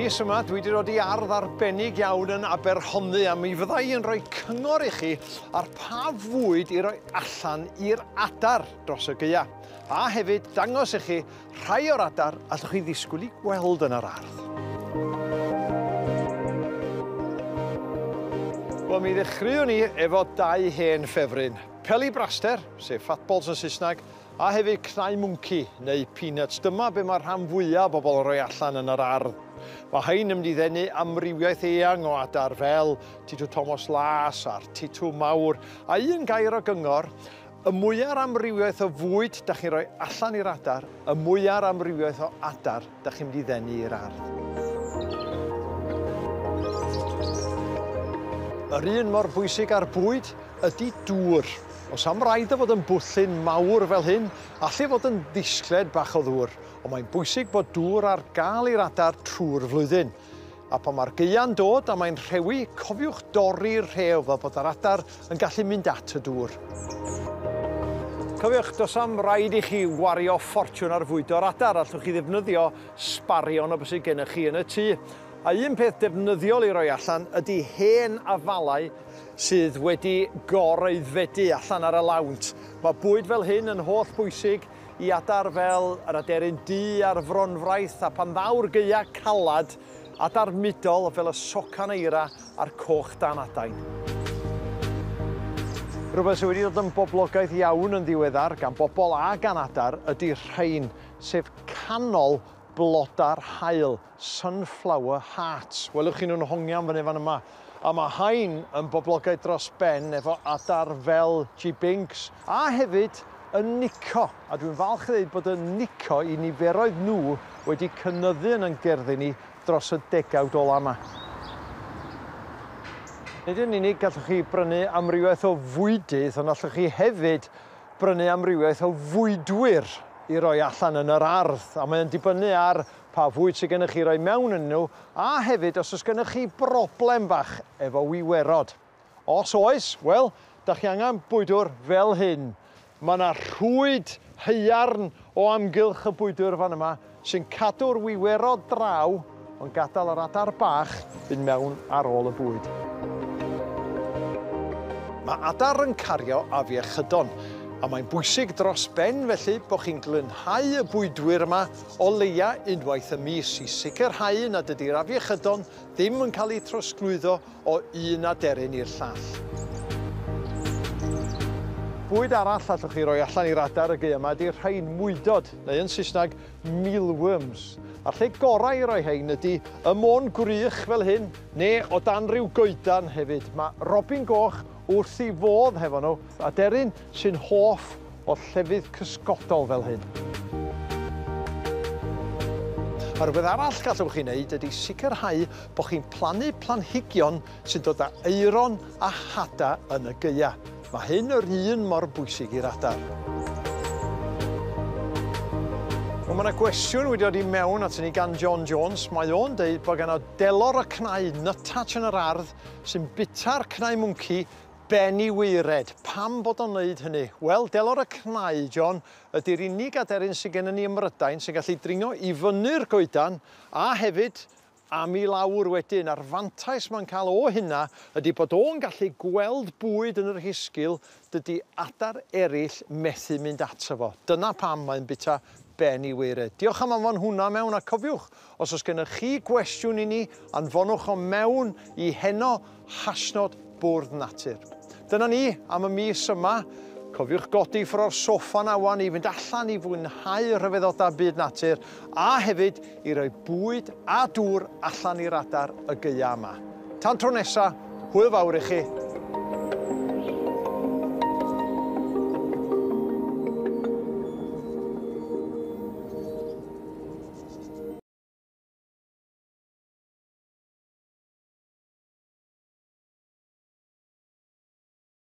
mis yma, dwi wedi dod i ardd arbennig iawn yn Aberhonddu, a mi fydda i yn rhoi cyngor i chi ar pa fwyd i roi allan i'r adar dros y gaea. A hefyd dangos i chi rhai o'r adar allwch chi ddisgwyl i gweld yn yr ardd. Wel, mi ddechreuwn ni efo dau hen ffefryn. Peli braster, sef fatballs yn Saesneg, a hefyd cnau mwnci neu peanuts. Dyma be mae'r rhan fwyaf o bobl yn rhoi allan yn yr ardd. Mae hein yn mynd i ddenu amrywiaeth eang o adar fel titw Thomas Las a'r titw mawr. A un gair o gyngor, y mwya'r amrywiaeth o fwyd da chi'n rhoi allan i'r adar, y mwya'r amrywiaeth o adar da chi'n mynd i ddenu i'r ardd. Yr un mor bwysig â'r bwyd ydy dŵr. Os am raid o fod yn bwllyn mawr fel hyn, allu fod yn ddisgled bach o ddŵr, ond mae'n bwysig bod dŵr ar gael i'r adar trwy'r flwyddyn. A pan mae'r gaea'n dod a mae'n rhewi, cofiwch dorri'r rhew fel bod yr adar yn gallu mynd at y dŵr. Cofiwch, does am raid i chi wario ffortiwn ar fwydo'r adar, allwch chi ddefnyddio sbarion o beth sydd gennych chi yn y tŷ. A un peth defnyddiol i roi allan ydy hen afalau sydd wedi goraeddfedu allan ar y lawnt. Mae bwyd fel hyn yn holl bwysig i adar fel yr aderyn du a'r fronfraith, a pan ddaw'r gaea calad, adar mudol fel y socan eira a'r coch dan adain. Rhywbeth sydd wedi dod yn boblogaidd iawn yn ddiweddar gan bobl a gan adar ydy rhain, sef canol bloda'r haul, sunflower hearts. Welwch chi nhw'n hongian fyny fan yma. A mae hain yn boblogaidd dros ben efo adar fel jibinks a hefyd y nico. A dwi'n falch i ddweud bod y nico i niferoedd nhw wedi cynyddu yn ein gerddi ni dros y degawd ola yma. Nid yn unig gallwch chi brynu amrywiaeth o fwydydd, ond allwch chi hefyd brynu amrywiaeth o fwydwyr i roi allan yn yr ardd. A mae'n dibynnu ar pa fwyd sydd gennych chi roi mewn yn nhw, a hefyd os oes gennych chi broblem bach efo wiwerod. Os oes, wel, da chi angen bwydwr fel hyn. Mae yna rhwyd haearn o amgylch y bwydwr fan yma sy'n cadw'r wiwerod draw, ond gadael yr adar bach fynd mewn ar ôl y bwyd. Mae adar yn cario afiechydon, a mae'n bwysig dros ben felly bod chi'n glynhau y bwydwyr yma o leia unwaith y mis i sicrhau nad ydy'r afiechydon ddim yn cael eu trosglwyddo o un aderyn i'r llall. Bwyd arall allwch chi roi allan i'r adar y gaea yma ydy'r rhain mwydod, neu yn Saesneg mealworms. A'r lle gorau i roi rhain ydy y môn gwrych fel hyn, neu o dan ryw goedan hefyd. Mae robin goch wrth i fodd hefo nhw, aderyn sy'n hoff o llefydd cysgodol fel hyn. A rhywbeth arall gallwch chi wneud ydy sicrhau bod chi'n plannu planhigion sy'n dod â aeron a hada yn y gaea. Mae hyn yr un mor bwysig i'r adar. Wel, mae yna gwestiwn wedi dod i mewn at ni gan John Jones. Mae o'n deud bod gan o delor y cnau nuthatch yn yr ardd sy'n bita'r cnau mwnci ben i waered. Pam bod o'n wneud hynny? Wel, delor y cnau, John, ydy'r unig aderyn sydd gennym ni ym Mhrydain sy'n gallu dringo i fyny'r goedan a hefyd am i lawr wedyn. A'r fantais mae'n cael o hynna ydy bod o'n gallu gweld bwyd yn yr rhisgl, dydy adar eraill methu mynd ato fo. Dyna pam mae'n bita ben i waered. Diolch am anfon hwnna mewn, a cofiwch, os oes gennych chi gwestiwn i ni, anfonwch o mewn i heno #bwrdd natur. Dyna ni am y mis yma. Cofiwch godi ffwrdd o'r soffa na wan i fynd allan i fwynhau rhyfeddodau byd natur a hefyd i roi bwyd a dŵr allan i'r adar y gaea yma. Tan tro nesa, hwyl fawr i chi.